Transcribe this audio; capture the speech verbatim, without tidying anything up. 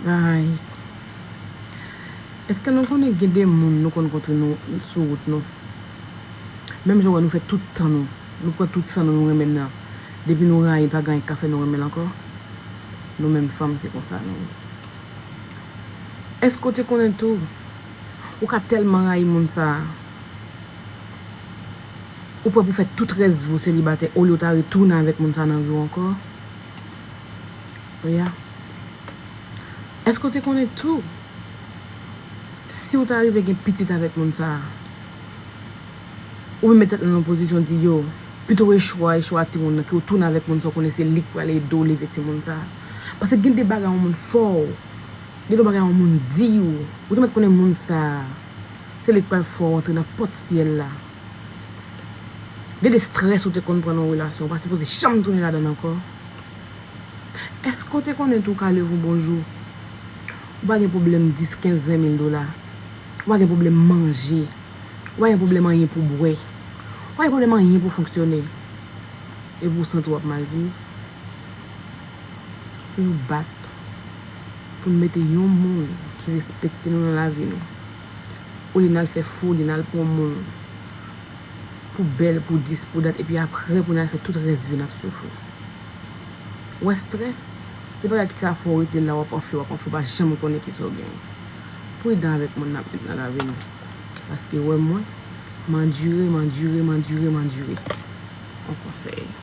Guys, èske nou konnen gen de moun nou konn kontre nou sou wout nou? Menm jan w wè nou fè tout tan nou, nou pran tout san nou, nou renmen l nan. Depi nou rayi l, pa gen anyen k ka fè nou renmen l ankò. Nou menm fanm, se konsa nou ye. Èske w te konnen tou, ou ka tèlman rayi moun sa a, ou prè pou fè tout rès vi w selibatè, olye w ta retounen avèk moun sa a nan vi w ankò? Ya. Èske w te konnen tou, si w ta rive gen pitit avèk moun sa a, ou vin met tèt nan yon pozisyon di yo, pito echwe a, echwe a timoun nan, ke w tounen avèk moun sa a, w konnen se li k pral ede w leve timoun sa a. Paske gen de bagay yon moun fè w, gen de bagay yon moun di w, ou te mèt konnen moun sa a, se li k pral fè w antre nan pòt syèl la. Gen de estrès ou te konn pran nan yon relasyon, ou pa sipoze janm tounen ladan l ankò. Èske w te konnen tou w ka leve yon bon jou, ou pa gen pwoblèm dis, kenz, ven mil dola, ou pa gen pwoblèm manje, ou pa gen pwoblèm anyen pou bwè, ou pa gen pwoblèm anyen pou fonksyone, epi w santi w ap mal viv? Pou nou bat, pou n mete yon moun ki respekte nou nan lavi nou, olye n al fè foli, n al pran moun pou bèl, pou dis, pou dat, epi apre pou n al fè tout rès vi n ap soufri. Wè, estrès, se bagay ki ka fè w rete la, w ap anfle, w ap anfle, w pa janm konnen kisa w genyen. Pridan avèk moun n ap met nan lavi nou. Paske wè mwen, m andire, m andire, m andire, m andire. Yon konsèy.